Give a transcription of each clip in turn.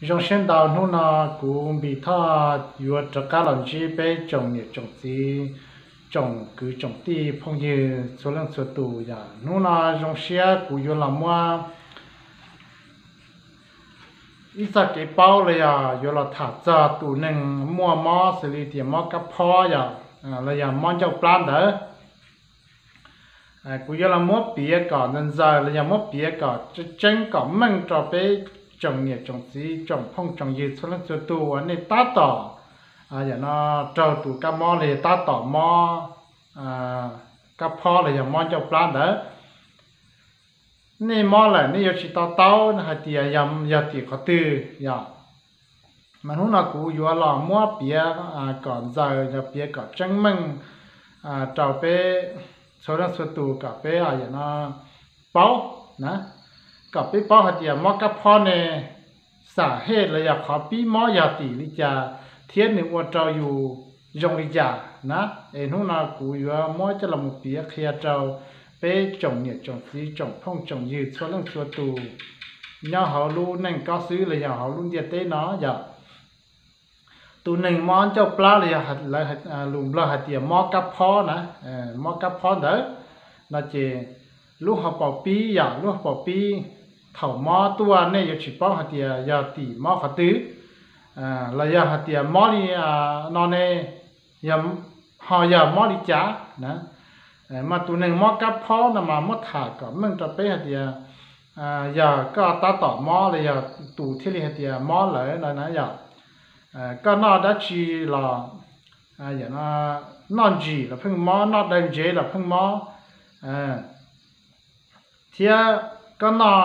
Zoo siab ntau, hnub no kuv Npis Thoj yuav rov qab los ntsib peb tsoom niam tsoom txiv, tsoom kwv tsoom tij phooj ywg txhua leej txhua tus. Yog hnub no zoo siab kuv yuav los muab ib txoj kev paub los yog yuav los tham txog tus neeg muaj mob xws li tias mob kab phob yog, los yog mob ncauj plab ntawd. Kuv yuav los muab piav kom ntxaws ntxaws los yog muab piav kom tseeb kom meej rau peb tsoom niam tsoom txiv tsoom phooj tsoom ywg txhua leej txhua tus uas nej tab tom, yog no, raug tus kab mob los yog tab tom mob kab phob los yog mob ncauj plab ntawd. Nej mob lawm nej yuav tsis to taub hais tias yog tim qhov twg yog. Mas hnub no kuv yuav los muab piav kom ntxaws yog piav kom tseeb meej rau peb txhua leej txhua tus kom peb, yog no, paub na, kom peb paub hais tias mob kab phob ne, xam hej los yog qhov pib mob yog tim li cas thiab nws ua rau yus zoo li cas na. Es hnub no kuv yuav muab coj los mus piav qhia rau peb tsoom niam tsoom txiv tsoom phooj tsoom ywg txhua leej txhua tus nyob hauv lub neej kob xwb los yog hauv lub ntiaj teb no yog. Tus neeg mob ncauj plab los yog lus Nplog hais tias mob kab phob na, mob kab phob ntawd no ces lub hauv paus pib yog lub hauv paus pib, thaum mob tuaj nej yuav tsis paub hais tias yog tim mob qhov twg los yog hais tias mob li no ne, ho yog mob li cas na. Mas tus neeg mob kab phob no mas muab tham kom meej rau peb hais tias yog koj tab tom mob los yog tus thiaj li hais tias mob lawm no na yog. Koj noj dab tsi los, yog no, noj ntsim los pheej mob, noj daw ntsev los pheej mob, thiab koj noj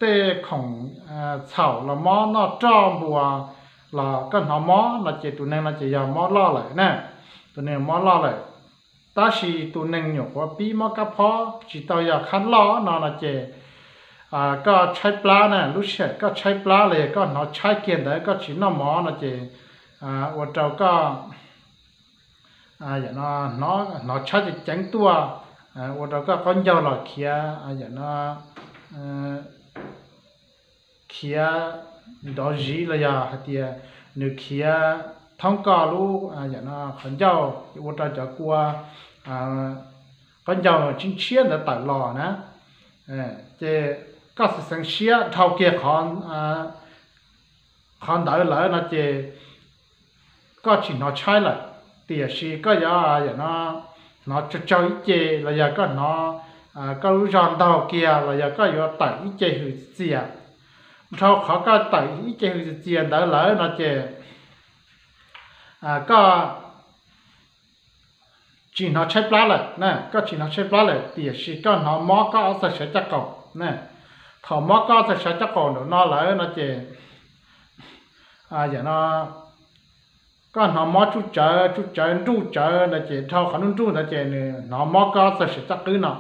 tej khoom txhaum los mob, noj roj npua los koj hnov mob no ces tus neeg no ces yog mob loj lawm na. Tus neeg mob loj lawm. Tab sis tus neeg nyuam qhuav pib mob kab phob tsis tau yog qhab loj no no ces koj tshaib plab na, lub sij hawm koj tshaib plab los yog koj hnov tshaib kiag ntawd koj tsis noj mov no ces ua rau koj hnov tshaib ceev ceev tuaj, ua rau koj qaub ncaug los khiav, yog no, khiav nrov ziv los yog hais tias nws khiav thoob koj lub, yog no, qhov ncauj ua rau cov kua qaub ncaug tshiab tshiab ntawd tawm los na. Ces koj xeev xeev siab dhau kiag qhov ntawd lawm no ces koj tsis hnov tshaib lawm, tiam sis koj yuav, yog no, hnov tsaug tsaug ib ce los yog koj hnov koj lub zog ntaug kiag los yog koj yuav tawm ib ce hws txias. Dhau qhov koj tawm ib ce hws txias ntawd lawm no ces koj tsis hnov tshaib plab lawm na, koj tsis hnov tshaib plab lawm tiam sis koj hnov mob koj ob txog sawv caj qaum na. Thaum mob koj ob txog sawv caj qaum nraum no lawm no ces, yog no, koj hnov mob tsuj tsawv tsuj tsawv nruj tsawv no ces dhau qhov nruj nruj ntawd ces nws hnov mob koj ob txog sawv caj qwb no,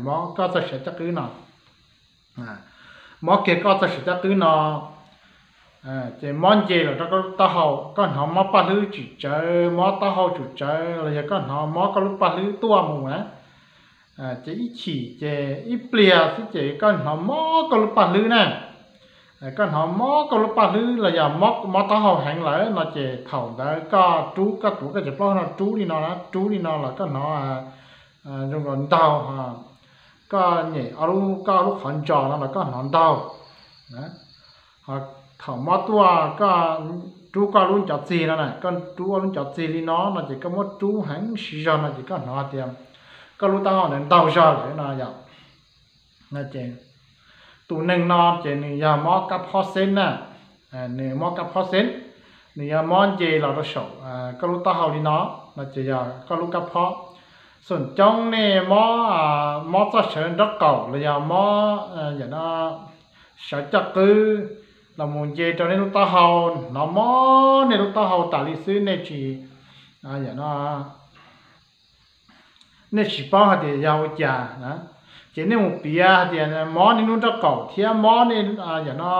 mob koj ob txog sawv caj qwb no, mob kiag koj ob txog sawv caj qwb no. Ces mob nce los rau koj lub taub hau, koj hnov mob paj hlwb tsis tsawv, mob taub hau tsis tsawv los yog koj hnov mob koj lub paj hlwb tuaj mus na. Ces ib chim ces ib pliag xwb ces koj hnov mob koj lub paj hlwb na. Koj hnov mob koj lub paj hlwb los yog mob taub hau heev lawm no ces thaum ntawd koj rub, koj tuav koj cov plaub hau no rub li no na, rub li no los koj hnov zoo nkaus ntaug. Koj nyem ob lub, koj ob lub qhov ntsos no los koj hnov ntaug. Ho thaum mob tuaj koj rub koj lub ncov txig no na, koj rub ob lub ncov txig li no no ces koj muab rub heev siv zog no ces koj hnov tias koj lub taub hau ntawd ntaug zog lawm no yom. Ces tus neeg no ces nws yog mob kab phob xeeb na, nws mob kab phob xeeb, nws yog mob nce los rau saum koj lub taub hau li no no ces yog koj lub kab phob. Xoom coob nej mob, mob txoj sawv nraub qaum los yog mob, yog no, sawv caj qwb los mus nce rau nej lub taub hau, hnov mob nej lub taub hau tas li xwb, nej tsis, yog no, nej tsis paub hais tias yog ua cas na. Ces nej mus piav hais tias mob nej lub nraub qaum thiab mob nej, yog no,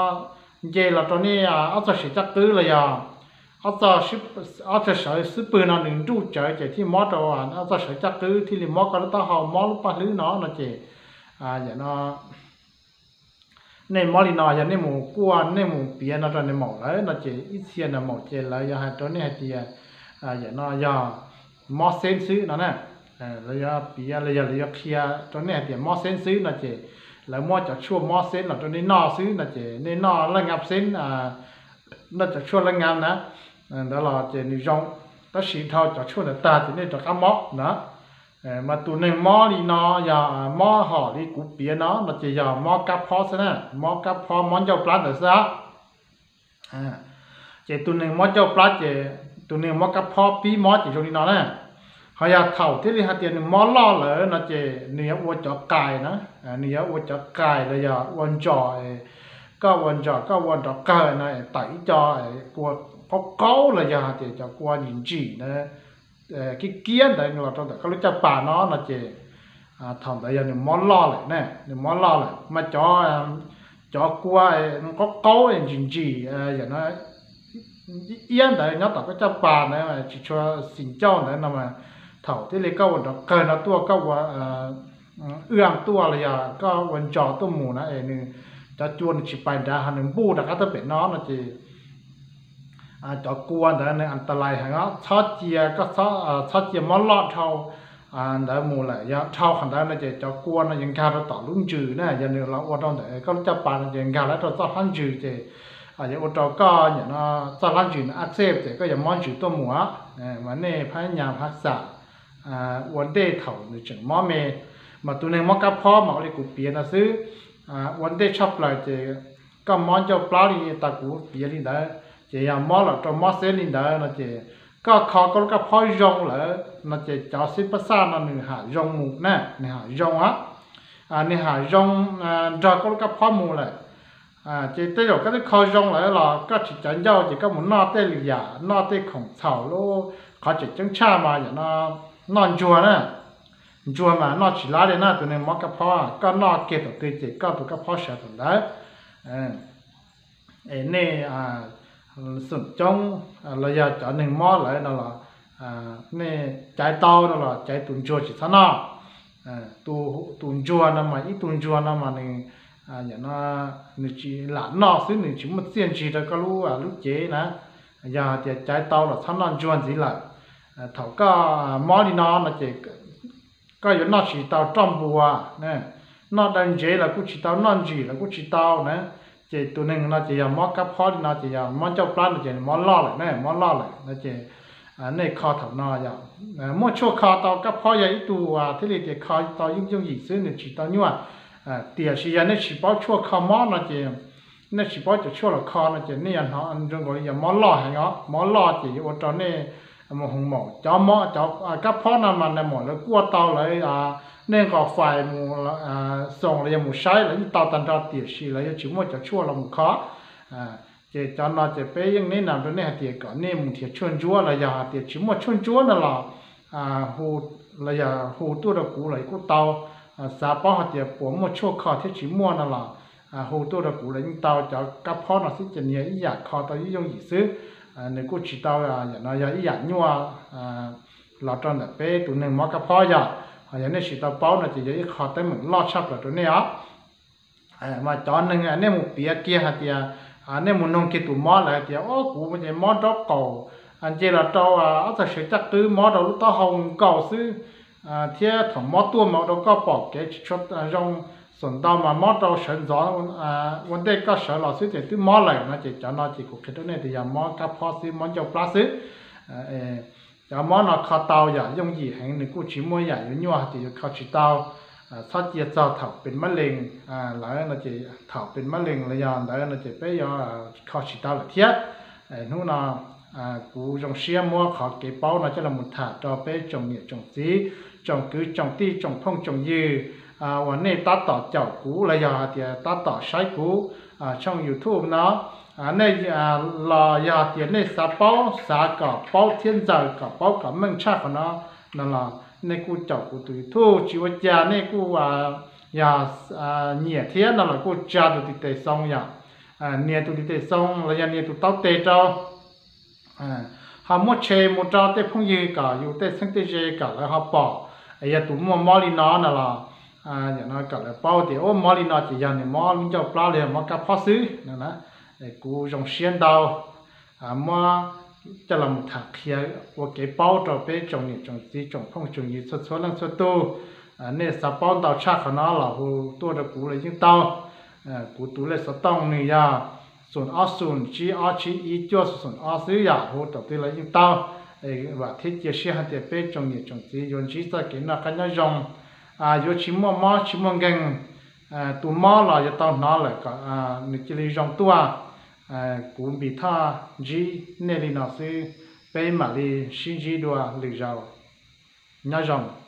nce los rau nej ob txoj sawv caj qwb los yog ob txoj sawv xub pwg no nws nruj tsawv ces thiaj mob rau ob txoj sawv caj qwb thiaj li mob koj lub taub hau mob lub paj hlwb no no ces, yog no, nej mob li no yog nej mus kuaj nej mus piav no rau nws maum lawm no ces ib txhia nws maum ces lawv yuav hais rau nej hais tias yam no yog mob xeeb xwb no na. Lawv yuav piav los yog lawv yuav qhia rau nej hais tias mob xeeb xwb no ces lawv muab cov tshuaj mob xeeb los rau nej noj xwb no ces nej noj laj ngab xeeb, noj cov tshuaj laj ngab na, ntawd los ces nws zoo, tab sis dhau cov tshuaj ntawd tag ces nej rov qab mob na. Mas tus neeg mob li no yog mob hom li kuv piav no no ces yog mob kab phob xwb na, mob kab phob mob ncauj plab ntawd xwb. Ces tus neeg mob ncauj plab ces tus neeg mob kab phob pib mob ces zoo li no na. Ho yog thaum thiaj li hais tias nws mob loj lawm no ces nws yuav ua cov qais na, nws yuav ua cov qais los yog ua ntsos, koj ua ntsos koj ua nrov qawg no tawm ib co kua qaub qaub los yog hais tias cov kua ntsim ntsim na, kiab kiab ntawd los rau ntawm koj lub caj pas no no ces thaum ntawd yog nws mob loj lawm na, nws mob loj lawm mas cov, cov kua qaub qaub ntsim ntsim, yam no iab ntawd nyob tom koj caj pas ntawd tsis tshua xis ncauj ntawd no mas thaum thiaj li koj ua nrov qawg no tuaj, koj ua wb tuaj los yog koj ua ntsos tuaj mus na es nws, cov cua nws tsis pais nrad ho nws npuj rov qab tuaj pem no no ces cov kua ntawd nws antalais heev os. Txhob cia koj, txhob cia mob loj dhau ntawd mus lawm, yog dhau qhov ntawd no ces cov kua no yuav nkag rau tom lub ntsws na, yog nws los ua rau ntawm koj lub caj pas no ces nkag lawm rau txoj hlab ntsws ces yuav ua rau koj nim no txoj hlab ntsws no ab txej ces koj yuav mob ntsws tuaj mus. Mas nej phab nyas phab xam ua ntej thaum nws tseem mob me, mas tus neeg mob kab phob mas ua li kuv piav no xwb. Ua ntej tshaj plaws ces koj mob ncauj plab li tas kuv piav li ntawd ces yog mob los rau mob xeb li ntawd no ces koj kho koj lub kab phob zoo lawm no ces cov xib pab xaj no nws ham zoo mus na, nws ham zoo, nws ham zoo nrog koj lub kab phob mus lawm. Ces tej zaum koj twb kho zoo lawm los koj tsis cav ncauj ces koj mus noj tej lwm yam, noj tej khoom txhaum lub qhov tseem ceeb tshaj mas yam no noj ntsuag na, ntsuag mas noj tsis lab li na. Tus neeg mob kab phob koj noj kiag thaum twg ces koj tus kab phob sawv thaum ntawd. Es nej xum coob los yog cov neeg mob lawm no los nej caiv tau no los caiv tus ntsuag tsis txhob noj. Tus ntsuag no mas ib tug ntsuag no mas nws, nws tsis lam noj xwb, nws tsis muaj txiaj ntsig rau koj lub, lub cev na. Yog hais tias caiv tau los txhob noj ntsuag ntxiv lawm. Thaum koj mob li no no ces koj yuav noj tsis tau roj npua, noj daw ntsev los kuj tsis tau, noj ntsim los kuj tsis tau na. Ces tus neeg no ces yog mob kab phob li no ces yog mob ncauj plab no ces mob loj lawm na, mob loj lawm no ces nej kho thaum no yog muaj tshuaj kho tau kab phob yog ib tug thiaj li tias kho tau yooj yooj yim xwb, nws tsis tau nyuaj. Tiam sis yog nej tsis paub tshuaj kho mob no ces nej tsis paub cov tshuaj los kho no ces nej yuav hnov zoo nkaus li yog mob loj heev os. Mob loj ces yuav ua rau nej mus hoos maum. Cov mob, cov kab phob no mas nais maum lawv kuaj tau, lawv, nej nqos fais mus xoos los yog mus saib los yeej tau tag nrho, tiam sis lawv yuav tsis muaj cov tshuaj los mus kho. Ces cov no ces peb yeej neb nam rau nej hais tias kom nej mus nrhiav tshuaj ntsuab los yog hais tias tsis muaj tshuaj ntsuab no los hu, los yog hu tuaj rau kuv los kuj tau. Xav paub hais tias puas muaj tshuaj kho thiab tsis muaj no los hu tuaj rau kuv los yeej tau. Cov kab phob no xwb ces nws yog ib yam kho tau yooj yooj yim xwb, nws kuj tsis tau, yam no yog ib yam nyuaj los rau ntawm peb tus neeg mob kab phob yog. Ho yog nej tsis tau paub no ces yog ib qho teeb meem loj tshaj plaws rau nej os. Mas cov neeg nej mus piav kiag hais tias, nej mus noog kiag tus mob lawm hais tias o kuv ces mob nraub qaum, nce los rau ob txog sawv caj qwb, mob rau lub taub hau nkaus xwb, thiab thaum mob tuaj mas ua rau koj pom kev tsis tshua zoo, xuam ntau mas mob rau sawv ntxov, ua ntej koj sawv los xwb ces twb mob lawm no ces cov no ces kuv qhia rau nej tias yog mob kab phob xwb, mob ncauj plab xwb. Cov mob no kho tau yam yooj yim heev, nws kuj tsis muaj yam yuav nyuaj hais tias yuav kho tsis tau. Txhob cia txog thaum pes mab lees lawm no ces, thaum pes mab lees los yog ntawd no ces peb yuav kho tsis tau lawm thiab. Hnub no kuv zoo siab muab qhov kev paub no coj los mus tham rau peb tsoom niam tsoom txiv, tsoom kwv tsoom tij, tsoom phooj tsoom ywg uas nej tab tom caum kuv los yog hais tias tab tom saib kuv tshooj YouTube no. Nej los yog tias nej xav paub, xav kom paub thiab ntxaws kom paub kom meej tshaj qhov no, no los nej kuj caum kuv tus YouTube, tsis ua cas nej kuj yog nyiam thiab no los kuj tsa tus tiv tes xoo yom, nias tus tiv tes xoo los yog nias tus taub tes rau. Ho muab share mus rau tej phooj ywg kom yus tej txheeb tej ze kom lawv ho pom, yog tus muaj mob li no no los Yam no kom lawv paub tias ua mob li no ces yog nws mob lub ncauj plaub los yog mob kab phob xwb no na. Kuv zoo siab ntau muab coj los mus tham qhia ua kev paub rau peb tsoom niam tsoom txiv tsoom phooj tsoom ywg txhua txhua leej txhua tus. Nej xav paub ntau tshaj qhov no los hu tuaj rau kuv los yeej tau. Kuv tus lej xov tooj nws yog xoom ob xoom tsib ob tsib ib cuaj xoom ob xwb, yog hu thaum twg los yeej tau. Vam thiab cia siab hais tias peb tsoom niam tsoom txiv yuav ntsib txoj kev noj qab nyob zoo, yuav tsis muaj mob tsis muaj nkeeg. Tus mob los yuav tau hnov lawm kom nws cia li zoo tuaj. Kuv Npis Thoj ntsib nej li no xwb, peb mam li sib ntsib dua lwm zaus. Nyob zoo.